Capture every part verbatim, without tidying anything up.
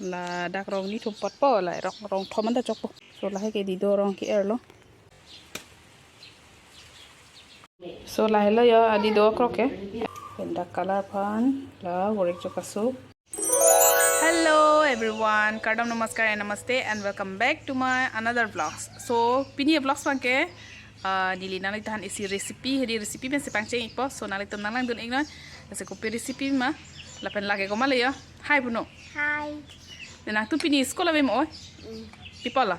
Ladak rong ni thum potpo, la rong, rong thom anta chokpo. So lahai ke dido arong ke-er lo. So lahai lo yo, adi do krok ke. Pen dak color aphan la vorek chok asu. Hello everyone, kardom, namaskar and namaste and welcome back to my another vlogs. So pini vlogs abang ke, ah, neli nanglitum aphan isi recipe, hedi recipe pensi pangcheng-ikpo. So nanglitum nanglangdun-iknoi. Lasi kopi recipe ma, lapen lake komat lo yo. Hi puno. Hi. Nangtum pini school ave ma oi? Mm. Pi apot lo?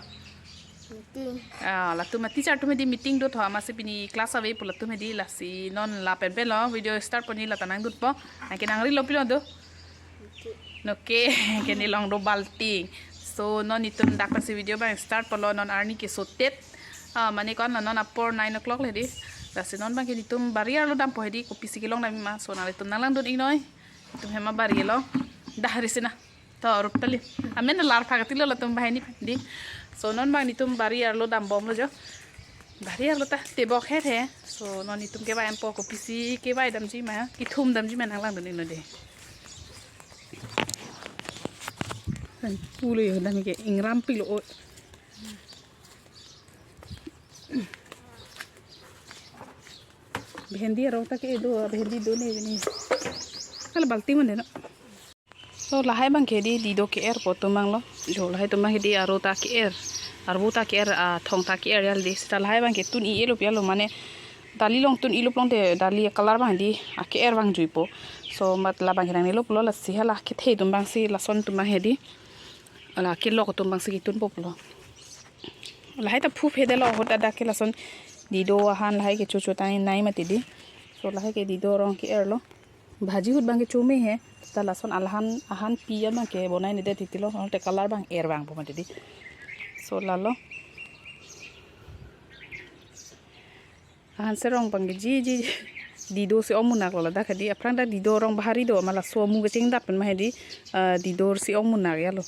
Meeting. Ah, latum a-teacher atum hedi meeting do tho, amatsi pini class ave pu latum hedi. Lasi non lapen pen lo video start pon, neli lata nangdunpo. Anke nangri lo, pilo do? Meeting. Okay, ke neli long do balting. So non netum dak pensi video abang start po lo, non arni keso tet. Ah, mane ko-an lo, non apor nine o'clock lo hedi. Lasi non abang ke netum bari arlo dampo hedi, kopisi kelong dam ma. So nanglitum nanglangdun-iknoi. Netum hem abari lo. Dah, resi na. To Ruptalin. Amen lar phak tilo latum banghini di. So non abang netum bari arlo dambom lo jo. Bari arlo ta tebok het he. So non netum kevai dampo, kopisi kevai damji ma, kethum damji ma, nanglangdun-iknoi de. Pulo yo, dam ke ingram pilo o. Bhendi arong ta ke do, bhendi do ne ni. Hala balti mane no. So lahai abang ke di, dido ke-er po atum abang lo. Jo lahai atum abang ke di, aro ta ke-er. Arvo ta ke-er, athong ta ke-er ya hedi. Seta lahai abang ke tun-i-e lo pu ya lo, mane dali along tun-i lo pulote dali color abang di, ake-er abang juipo. So mat labang ke nangne lo pulo, lasi hala kethe atum abangsi, lason atum abang hedi. Hala kelok atum abangsi ketunpo pulo. Lahai ta phu phedetlo ahut, dak ke lason dido ahan lahai ke chocho tang nai mati di. So lahai ke dido arong ke-er lo. Bhaji ahut abang ke chome he. Ta lason alahan, ahan pi abang ke bonai nedet titi lo. Te color abang er abang po mati di. So lalo. Ahan serong abang ke ji ji. Dido si ong munak lo ladak hedi. Aphrang ta dido arong bahari do, ma laso amu kecheng dap pen ma hedi, ah, dido si ong munak ya lo.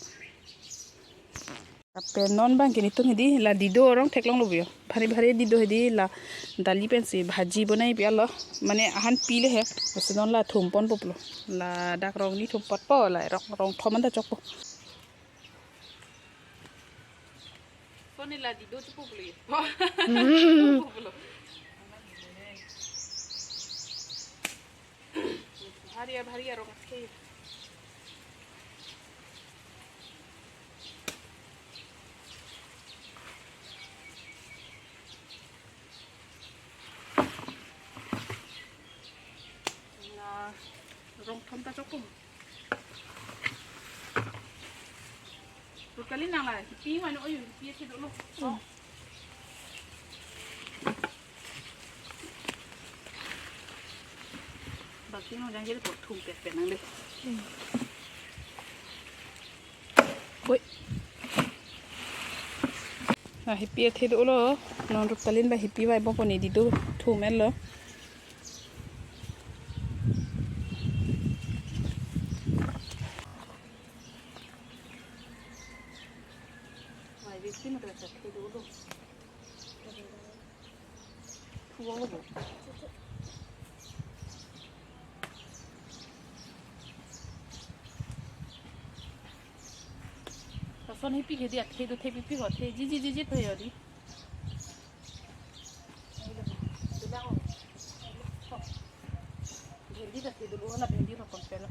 Lapen non abang ke netum hedi la dido arong theklong lo pu yo. Bhari bhari dido hedi, la dali pensi bhaji bonai pu ya lo. Mane ahan pi le he. Lasi non la thum ponpo pulo. Ladak rong ni thum potpo, la rong, rong thom anta chokpo. So ne la dido chupo pulo ye. Hmm. Chupo pulo. Bhari, bhari arong ke. La rong thom ta chokpo. Ruptalin nang la, hipi ma no, oyu, hipi the dolo. Hmm. Baki no jangkir po thum pet pet nang de. Hmm. Oi. Ah, hipi the dolo. Non Ruptalin abang hipi vaipo pu ne dido thum-et lo. Vai vekti matra chat the dolo. Thu ong lo bo. Lason hipi hedi athe do, the pipi ho, the ji ji ji ji phe yo di. Bhendi ta the dolo, la bhendi ro kon pelo.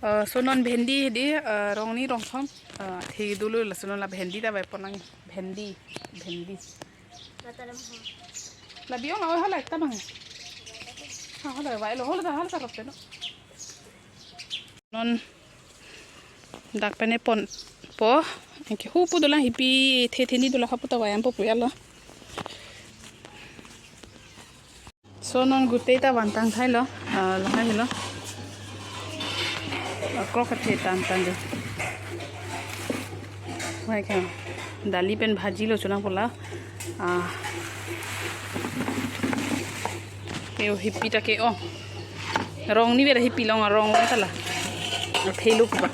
Uh, so non bhendi hedi, uh, rong ni rong thom, uh, the dolo, laso non la bhendi ta vaipon nang, bhendi, bhendi. Mataram ho. La bi-ong la oi hala ekta abang. Ha, hala vai lo, hala ta, hala ta rap no. Non dak pen ponpo, anke hupu dolang, hipi the the ni dolang, hapu ta vayampo pu ya lo. So non gutei ta vantang thai lo, ah, lahai lo. Ah, krok athe tan tan do. Vai kha. Dali pen bhaji lo chonang pu la. Ah. Ke hipi ta ke-ong. Rong ni vera hipi long, rong long ta la. Thelo pu ba.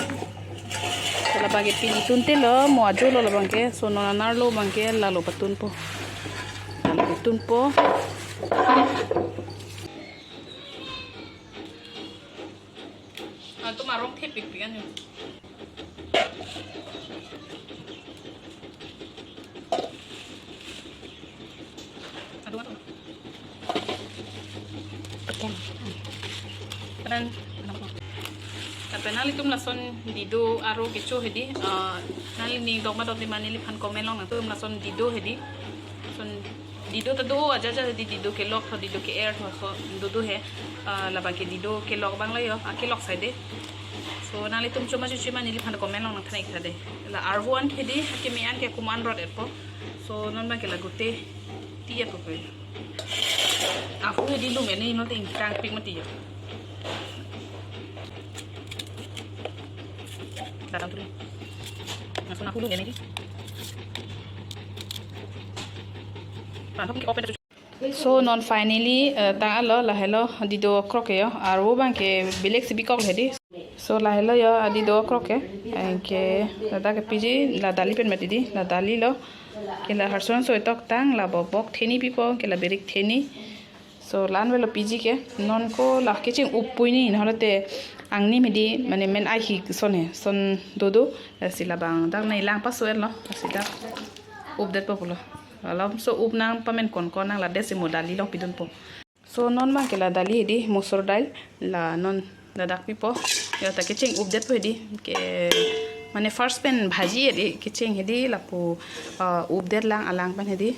Labang ke pini tunte lo, mo ajo lo labang ke, so non anerlo abang ke lalo patunpo. Lalo patunpo. Alto marong thepik pikan yo. Aduh, aduh. Kapen, kapen nanglitum lason dido aro kecho hedi, ah, nangli ning dok ma dok di ma neliphan comment longnang, tum lason dido hedi. Lason dido ta do aja aja hedi, dido kelok tho, dido ke-er tho, so do do he, ah, labang ke dido kelok abang lo yo, ah, kelok sai de. So nanglitum choma chuchi ma neliphan comment longnang thanek tha de. La arvo an hedi, keme an ke komat rot etpo. So non abang ke lagote ti etpo pe. Ahu hedi lum ene ino te ingtangpik mati yo. Datang tuloy. Lason ahu lum ene di. Pantau ke open. So non finally, eh, tanglo, lahelo dido okrok ke yo. Arvo abang ke belek si bikok hedi. So lahelo yo, ah, dido okrok ke. Anke ladak ke piji, la dali pen mati di, la dali lo. Ke la harsun soi tok tang, la bobok theni pipo, ke la birik theni. So la-an avelo piji ke, non ko la kecheng up pui ni, non te angni midi, mane men ai hik son he, son do do, lasi labang dak nanglang paso etlo, lasi dak updetpo pulo. Alam so up nang pamen konkon nang ladet si mo dali long pidunpo. So non abang ke la dali hedi musur dal, la non ladak pipo. Yo ta kecheng updetpo hedi. Ke mane first pen bhaji hedi, kecheng hedi lapu, ah, updet lang alang pen hedi.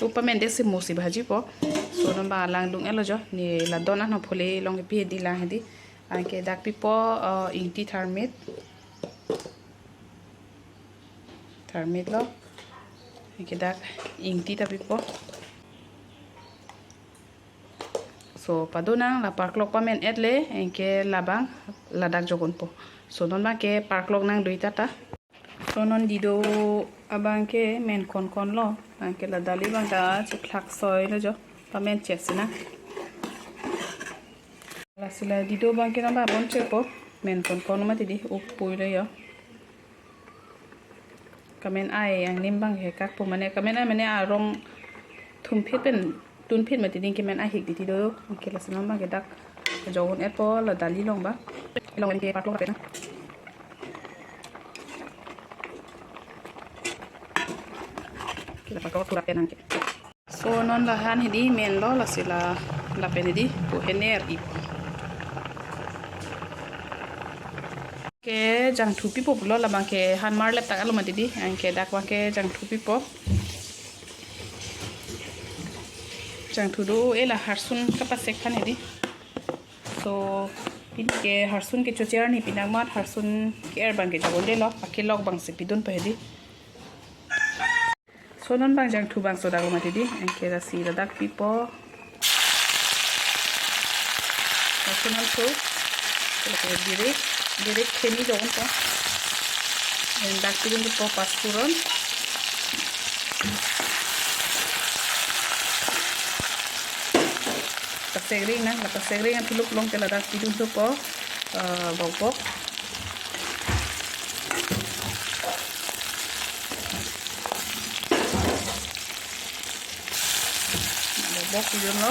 Up pamen det si mo si bhajipo. So non abang alang dung etlo jo. Ne la don an phule long kepi hedi lang hedi. Anke dak pipo, ah, ingti tharmit. Tharmit lo. Anke dak ingti ta pipo. So pado nang la parklok pamen etle, anke labang ladak jogonpo. So non abang ke parklok nang duita ta. So non dido abang ke men konkon lo, anke la dali abang ta chiphlak soi lo jo, pamen chet si nang. Lasi la dido abang ke nang ba bon chepo, men konkon mati di, up pui lo yo. Kamen ai angnim abang ke kakpo mane, kamen ai mane arong thumphit pen tunphit mati di, kemen ai hik di ti do, ke lasi non abang ke dak jogon etpo la dali long ba. Long ke parklok pen. Ke la parklok thurap pen anke. So non la han hedi men lo, lasi la, lapen hedi pu hener ip. Ke jangthu pipo pulo, labang ke han mar lep tak alo mati di, anke dak abang ke jangthu pipo. Jangthu do e la harsun kapasek aphan hedi. So pini ke harsun kecho cherni, pinak mat harsun ke-er abang ke jogon det lo, akelok abang si pidunpo hedi. So non abang jangthu abang so dak lo mati di, anke lasi ladak pipo. Lason an so, lake birik, birik theni jogonpo. Anke dak pidunpo pasturon. Pasek ring nang, la pasek ring an thulup long ke ladak pidunpo, eh, bokbok. Bokbok pidun lo.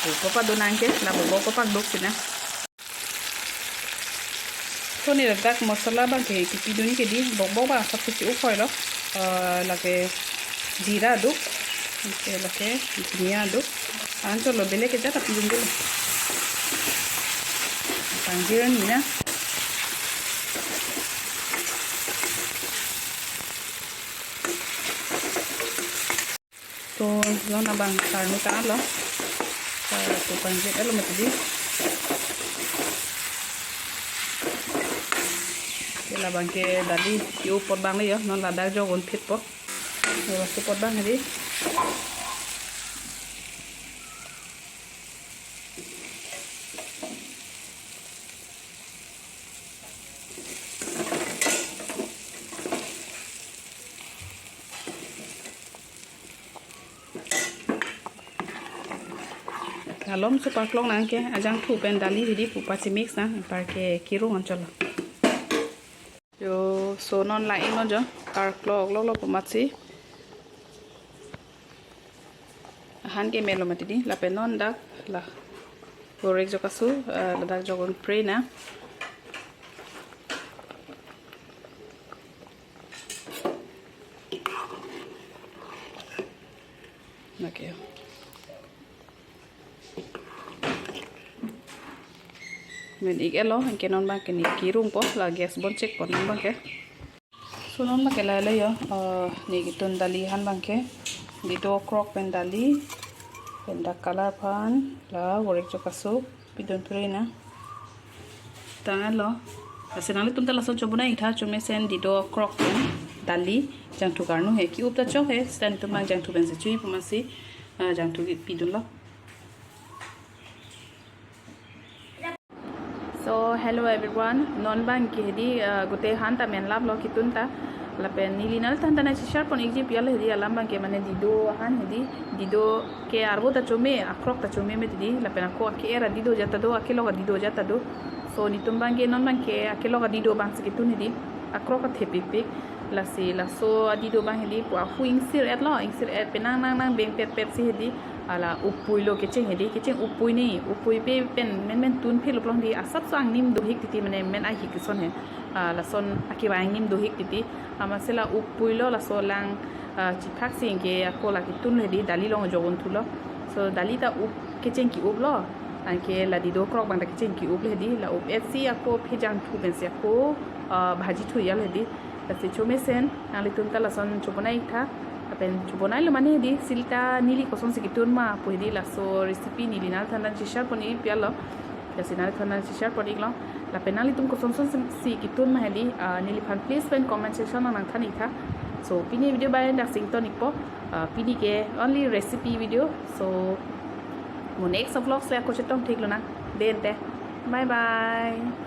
Bokbok padun nang ke, la bokbok kopak duk si nang. Toni ladak masala abang ke kipidun ke di, bokbok abang asap kisi ukhoi lo. Eh, lake jira duk, ke lake dhania duk. Anchot lo, belek kejat apidun duk. Pangjiran mina. To, non abang sarnu ta lo. Sarnu pangjet alo mati di. Ke labang ke dali ke-upot abang le yo, non ladak jogon phitpo. Yo, ke-upot abang di. Lom so parklok nang ke, ajangthu pen dali hidi pu pachemix nang, anparke kirung anchot lo. Yo, so non la-inglo jo, parklok lo lo pu matsi. Han ke melo mati di, lapen non dak la vorek jo kasu, eh, ladak jo un-pre nang. Okay. Men ik-et lo, anke non abang ke ne kirungpo, la gas bon chekpo non abang ke. So non abang ke la lo yo, eh, ne kitun dali han abang ke. Dido krok pen dali, pen dak color aphan, la vorek jo kasu, pidun-pre nang. Tanglo. Lasi nanglitum ta lason chobonai tha, chomesen dido krok pen dali jangthu karnu he, ki-up ta chok he, seta netum abang jangthu pensi chui pu matsi, ah, jangthu pidunlo. So, hello everyone. Non abang ke hedi, ah, gute han ta menlap lo kitun ta. Lapen neli nanglitumphan ta nangcheshare pon ikji pi alo hedi alam abang ke, mane dido han hedi, dido ke arvo ta chome, akrok ta chome mati di, lapen ako ake-er adido ajat ta do, akelok adido ajat ta do. So netum abang ke non abang ke akelok adido abangsi kitun hedi, akrok athepikpik. Lasi laso adido abang hedi pu ahu ingsir-et lo, ingsir-et penang nang nang beng petpet si hedi, ala upui lo kecheng hedi, kecheng upui ni, upui pe pen menmen tun phil uplong di, asapso angnim dohik titi, mane men ahik kison he. Ah, lason akevang angnim dohik titi. Amatsi la upui lo, laso lang, ah, chiphak si anke ako la kitun hedi, dali along jo un-thu lo. So dali ta up, kecheng ki-up lo. Anke la dido krok abang ta kecheng ki-up hedi, la up-et si ako phe jangthu pensi ako, ah, bhaji thu ilo hedi. Lasi chomesen nanglitum ta lason chobonai tha. Lapen chobonai lo mane hedi, seta neli kosonsi kitun ma pu hedi, laso recipe neli nanglitumphan nangcheshare pon ik pi alo. Lasi nanglitumphan nangcheshare pon iklo. Lapen nanglitum koson sonsi kitun ma hedi, ah, neliphan please pen comment section nang nangthan ik tha. So pini video abang daksi ington ikpo, ah, pini ke only recipe video. So mo next vlogs le ako chetong thik lonang. Den te. Bye bye.